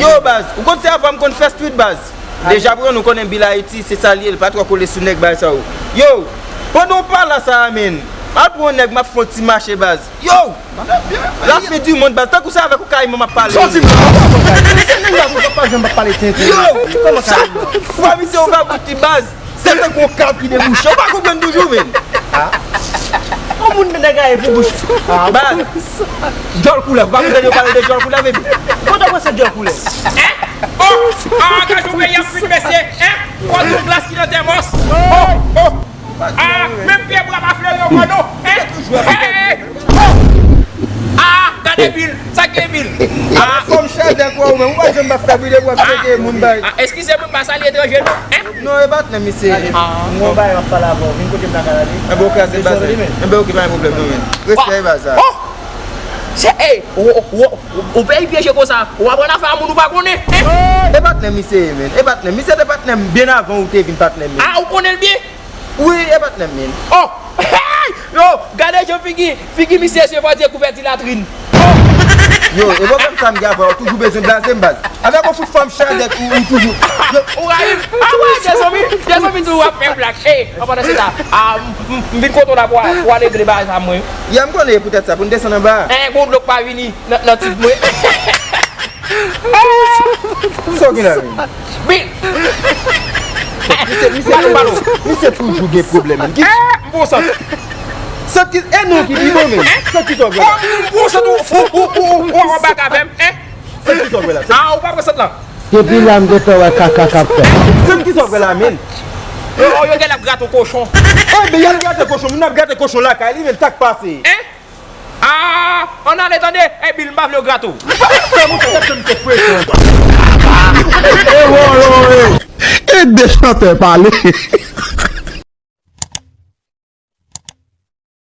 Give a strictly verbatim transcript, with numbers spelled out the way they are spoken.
Yo, baz, ou konn se avwa m konn fè street, baz. Deja, pou nou konnen Bill Haiti, se sa l ye, li pa twò kole sou nèg, bagay sa yo. Yo, pandan w pale sa a, men, al pran yon nèg, m ap fè yon ti mache, baz. Yo! La fin du monde, baz. Tankou se avèk ou Kayman m ap pale. Sòti m la. Se nèg la, ou pa janm ap pale tenten. Yo! Kòman Kayman? Chak fwa misye ouvè bouch li, baz, se tankou yon kab ki debouche. Ou pa konprann toujou, men. Yon moun nan gaye pou bouch. Baz. Djòl koulè. Ou pa konprann yo pale de djòl koulè, baby? Kote w pran se djòl koulè? Hein? Oh! Ah, gade yon peyi ap fin, mesye. Hein? Kòd yon glas ki nan tèmòs. Oh! Oh! Ah, menm pye bwa pa fleri ankò non. Hein? Hey! Oh! Ah, gade Bill, sa gen Bill. Ah, fòm chadèk wè ou menm, ou pa janm pa fè bri de bwa, pete moun bay. Ah, eskize mwen, m pa salye etranje non. Hein? Non, e patnè m, mesye. Ah. Mwen bay m ap pale avè w, vin kote m la ka ale. Enben, ok, se baz. Enben, ok, pa gen pwoblèm non, men. Respè, e baz sa. Oh! Se, ey, ou, ou, ou, ou peyi pyeje konsa, ou aprann afè a moun ou pa konnen, hein? E patnè m misye ye, men. E patnè m. Misye te patnè m byen avan ou te vin patnè m, men. Ah, ou konnen l byen? Wi, e patnè m, men. Oh! Hey! Yo, gade jan figi, figi misye se fò di kouvèti latrin. Yo, e pwoblèm sa m gen avè w, toujou bezwen blaze m, baz. Avèk yon fout fanm chadèk ou, ou toujou. Yo. Ou rayi m? Ah, wè, dezanmi, dezanmi tou w ap fè blag. Ey, an pandan se ta, ah, m, m, m vin kote w la pou, pou al regle bagay sa mwen. Ya, m konnen e poutèt sa, pou n desann anba. Eh, gon dlo k pa vini nan, nan tit mwen. Sa w gen la, men? Bin! Misye, misye, misye toujou gen pwoblèm, men. Ki... Eh, m bon sant. Sant ki, e non ki pi bon, men. Sant ki sa w gen la? Oh, m bon sant, ou, ou, ou, ou, ou, ou anba avè m, hein? Sant ki sa w gen la? Ah, ou pa pran sant lan? Depi la, m gentan wè kaka k ap fèt. Sant ki sa w gen la, men? Yo, yo gen l ap grate kochon. Eh, men y al grate kochon, moun ap grate kochon lakay li, men sa k pase? Hein? Ah, ann ale tande, eh, Bill, m pa vle yo grate w. Fè moun fè tèt se misye frekan. E wolo, e. E de chantè pale.